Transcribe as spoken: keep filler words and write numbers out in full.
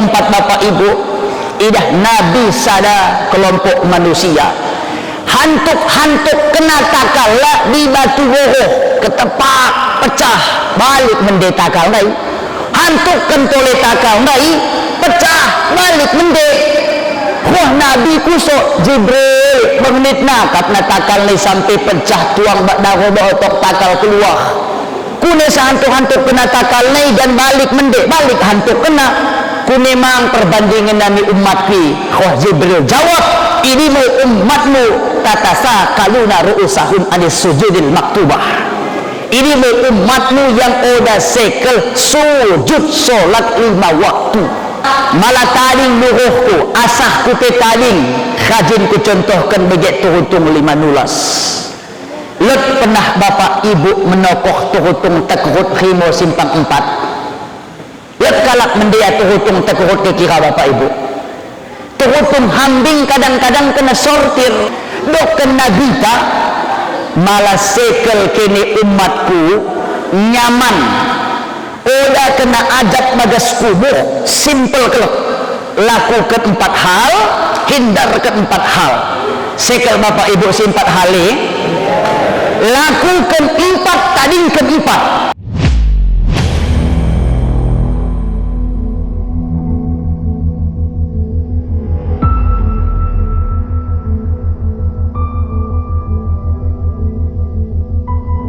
Empat Bapak Ibu, idah Nabi sada kelompok manusia. Hantuk-hantuk kena takal la di batu gogoh, ketepak, pecah, balik mende takal ndai. Hantuk kentole takal ndai, pecah, balik mende. Wah, Nabi kuso, Jibril, mengenit nakap na takal ndai sampe pecah, tuang bak daro, bak otok takal keluah. Kune sehantuk-hantuk kena takal ndai dan balik mende, balik hantuk kena. Kune mang perbandingen nami ummatku i. Khoh Jibril jawab, idi mo ummatmu tatasakaluna ru'usahum anis sujudil maktubah. Idi mo ummatmu yang oda sekel sujud solat lima waktu. Mala tading luruhku, asahku pe tading, rajin kucontohken bage Turutung lima nulas. Lot pernah Bapak Ibu menokoh Turutung Tekerut Rimo Simpang Empat? Lot kalak mendea Turutung Tekerut kekira Bapak Ibu? Turutung Hambing kadang-kadang kena sortir, dokken Nabi ta, mala sekel kene ummatku, nyaman. Oda kena ajab bagas kubuh, simpel kelek. Lakuken empat hal, hindarken empat hal. Sekel Bapak Ibu si empat hal i. Lakuken empat, tadingken empat.